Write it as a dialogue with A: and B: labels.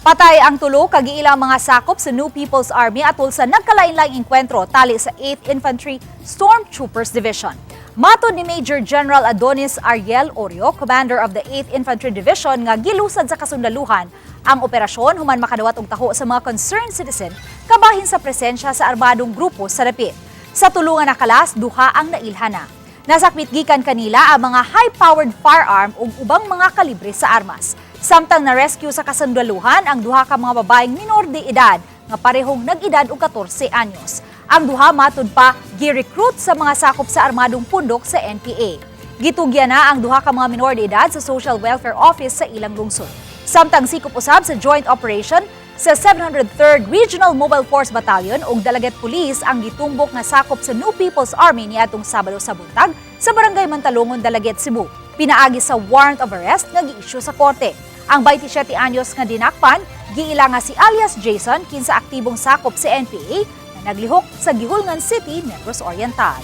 A: Patay ang tulo ka giilang mga sakop sa New People's Army atol sa nagkalain-laing engkwentro tali sa 8th Infantry Stormtroopers Division. Matod ni Major General Adonis Ariel Orio, commander of the 8th Infantry Division, nga gilusad sa kasundaluhan ang operasyon human makadawat og taho sa mga concerned citizen kabahin sa presensya sa armadong grupo sa dapit. Sa tulo nga nakalas, duha ang nailhana. Nasakmit gikan kanila ang mga high-powered firearm ug ubang mga kalibre sa armas. Samtang na-rescue sa kasundaluhan ang duha ka mga babaeng minor de edad nga parehong nag-edad og 14 anyos. Ang duha, matud pa, gi-recruit sa mga sakop sa armadong pundok sa NPA. Gitugyan na ang duha ka mga minor de edad sa Social Welfare Office sa ilang lungsod. Samtang sikop usab sa joint operation sa 703rd Regional Mobile Force Battalion ug Dalaguete Police ang gitumbok nga sakop sa New People's Army niadtong Sabado sa buntag sa Barangay Mantalongon, Dalaguete, Cebu. Pinaagi sa warrant of arrest nga gi-issue sa korte. Ang 27 anyos nga dinakpan, giila nga si alias Jason, kinsa aktibong sakop sa NPA na naglihok sa Guihulngan City, Negros Oriental.